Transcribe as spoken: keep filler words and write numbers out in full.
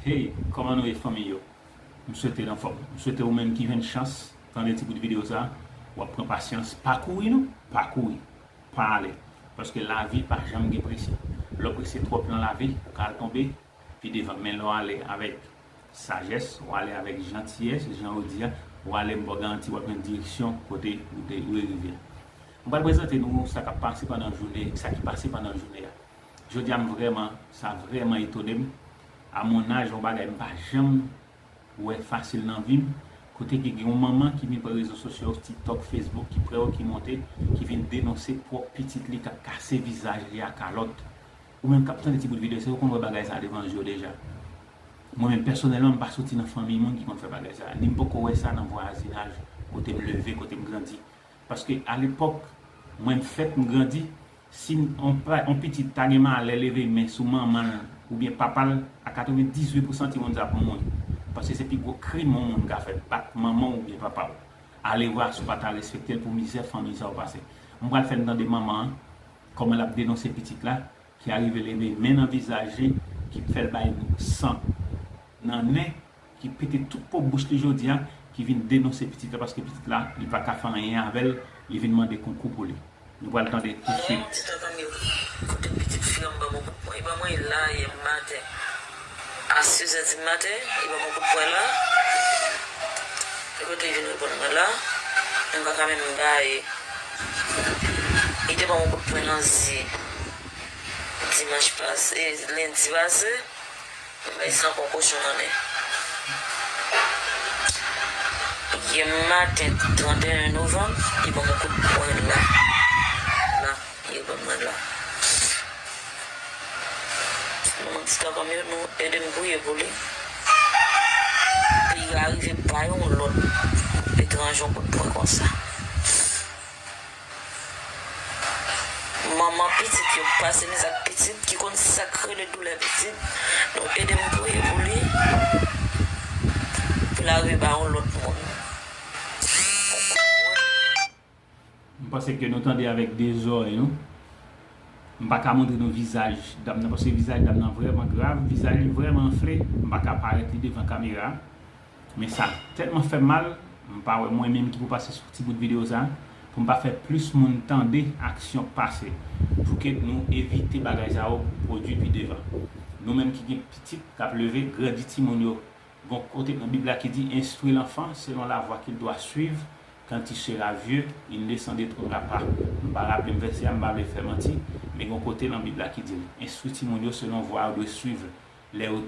Hey, kòman nou ye fanmi yo? M swete n anfòm. M swete ou menm ki jwenn chans tande ti bout videyo sa, w ap pran pasyans. Pa kouri non, pa kouri, pa ale. Paske lavi pa janm gen presye. Lè w presye twòp nan lavi, ou ka al tonbe pi devan. Men lè w ale avèk sajès, w ale avèk jantiyès, jan yo di a, w ale m ba w garanti w ap jwenn direksyon kote ou te ou rive a. M pral prezante nou sa k ap pase pandan jounen, sa ki pase pandan jounen an. Jodi a m vrèman, sa vrèman etone m. A mon âge, yon bagay m pa janm wè fasil nan vi m, kote ki gen yon manman ki vin pran rezo sosyo, TikTok, Facebook, ki prè yo ki monte, ki vin denonse pwòp pitit li k ap kase vizaj li a kalòt. Ou menm k ap tande ti bout videyo sa, ou konn wè bagay sa devan je w deja. Mwen menm pèsonèlman, m pa soti nan fanmi moun ki konn fè bagay sa, ni m poko wè sa nan vwazinaj kote m leve, kote m grandi. Paske alepòk, mwen m fèt, m grandi, si yon pa- yon pitit ta gen malè leve men sou manman l oubyen papa l, a katrevendizuit pousan timoun sa ap mouri. Paske se pi gwo krim yon moun ka fè, bat manman w oubyen papa w. Alevwa si w pa ta respekte l pou mizè fanmi sa w pase. M pral fè n tande manman an, kòman l ap denonse pitit la, ki arive leve men nan vizaj li, ki fè l bay san nan nen, ki pete tout po bouch li jodi a, ki vin denonse pitit la, paske pitit la, li pa ka fè anyen avè l, li vin mande konkou pou li. Nou pral tande tousuit. Yon ti tan kanmenm, kote pitit fi an ban m yon kout pwen, li ban mwen la yè maten. A sizè di maten, li ban m yon kout pwen la. E kote li vin reponn mwen la, m pa ka menm gaye. Li te ban m yon kout pwen nan zye. Dimanch pase, lendi pase, mwen bay san pon kochon nan men. Yè maten, trannteyen novanm, li ban m yon kout pwen la. La, li ban mwen la. Nou, mwen di, "Tan kanmenm, nou ede m priye pou li." Pou li arive bay yon lòt etranje yon kout pwen konsa. Manman pitit yo pase mizè ak pitit ki konn sa k rele doulè pitit. Nou ede m priye pou li, pou l arive ba yon lòt moun. M panse ke nou tande avèk de zòrèy nou. M pa ka montre nou vizaj dam nan, paske vizaj dam nan vrèman grav, vizaj li vrèman anfle. M pa ka parèt li devan kamera. Men sa tèlman fè m mal, m pa wè mwen menm ki pou pase sou ti bout videyo sa, pou m pa fè plis moun tande aksyon k pase, pou ke nou evite bagay sa yo pwodui pi devan. Nou menm ki gen pitit k ap leve, grandi timoun yo, gon kote nan Bib la ki di, "Instruis l'enfant selon la voie qu'il doit suivre, quand il sera vieux, il ne s'en détournera pas." M pa raple m vèsè a, m pa vle fè manti, men gon kote nan Bib la ki di l, "Enstwi timoun yo selon vwa yo dwe swiv." Lè yo